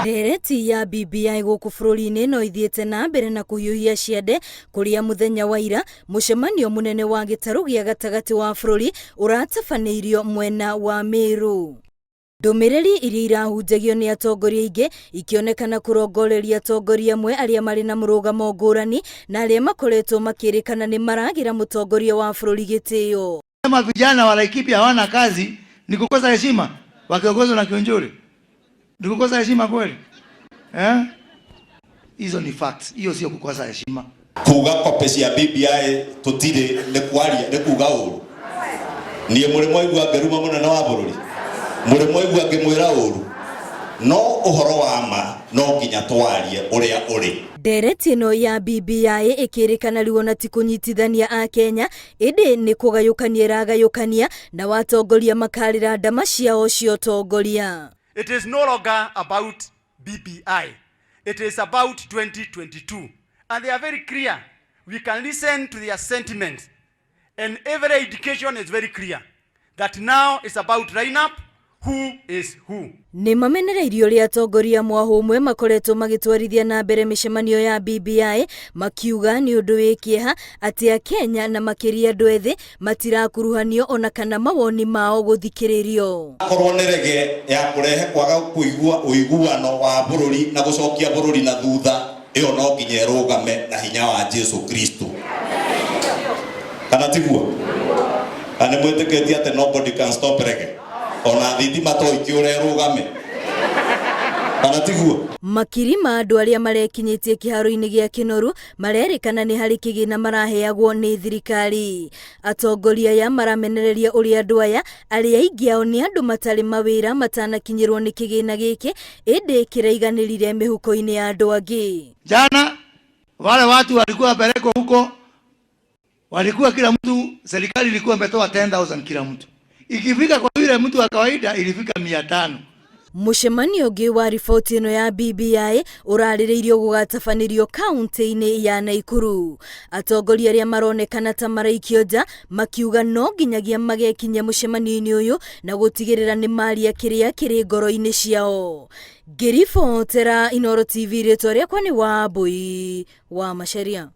Ndereti ya BBI gũkũ bũrũri-inĩ no ithiĩte na mbere na kũhiũhia ciande kũrĩa mũthenya wa ira mũcemanio mũnene wa gĩtarũ gĩa gatagatĩ wa bũrũri ũratabanĩirio mwena wa Meru. Ndũmĩrĩri iria irahunjagio nĩ atongoria aingĩ ikĩonekana kũrongoreria atongoria amwe arĩa marĩ na mũrũgamo ngũrani na arĩa makoretwo makĩrĩkana nĩ maragĩra mũtongoria wa bũrũri gĩtĩo. Kama vijana wa Laikipia hawana kazi ni kukosa heshima, wakiongozwa na Kiunjuri ni kukosa heshima kweli eh? Hizo ni facts, hiyo sio kukosa heshima. Kuga copy cia BBI tutire ni kwaria ni kuga uru nie muri mwaigua ngĩruma mũnene wa bũrũri muri mwaigua ngĩmwĩra ũru no ũhoro wa ma no nginya twarie ũrĩa ũrĩ. Ndereti ĩno ya BBI ĩkĩrĩkana rĩu ona ti kũnyitithania Akenya ĩndĩ nĩ kũgayũkania ĩragayũkania na watongoria makarĩra ndama ciao cia ũtongoria. It is no longer about BBI. It is about 2022. And they are very clear. We can listen to their sentiments. And every indication is very clear that now it's about lineup, who is who. Nĩ mamenereirie ũrĩa atongoria mwahũ ũmwe makoretwo magĩtwarithia na mbere mĩcemanio ya BBI makiuga nĩ ũndũ wĩ kĩeha atĩ Akenya na makĩria andũ ethĩ matirakuruhanio ona kana mawoni mao gũthikĩrĩrio. Akorwo nĩ rege ya kũrehe kwaga kũigua ũiguano wa bũrũri na gũcokia bũrũri na thutha ĩyo no nginya ĩrũgame na hinya wa Jesu Kristo, kana tiguo? Kana nĩ mwĩtĩkĩtie atĩ nobody can stop rege, ona thitima to ikĩũra ĩrũgame, kana tiguo? Makiri ma andũ arĩa marekinyĩtie kĩharo-inĩ gĩa Kĩnoru marerĩkana nĩ harĩ kĩgĩna maraheagwo nĩ thirikari. Atongoria aya maramenereria ũrĩa andũ aya arĩa aingĩ ao nĩ andũ matarĩ mawĩra matanakinyĩrwo nĩ kĩgĩna gĩkĩ ĩndĩ kĩraiganĩrire mĩhuko-inĩ ya andũ angĩ. Jana wale watu walikuwa wapelekwa huko, walikuwa kila mtu, serikali ilikuwa imetoa 10,000 kila mtu, ikifika kwa yule mtu wa kawaida ilifika 500. Mũcemanio ũngĩ wa riboti ĩno ya BBI ũrarĩrĩirio gũgatabanĩrio kaunti-inĩ ya Naikuru. Atongoria arĩa maronekana ta maraikio nja makiuga no nginyagia magekinyia mũcemanio-inĩ ũyũ na gũtigĩrĩra nĩ maria kĩrĩa kĩrĩ ngoro-inĩ ciao. Ngĩribotera Inooro TV, rĩtwa rĩakwa nĩ Wambui wa Macharia.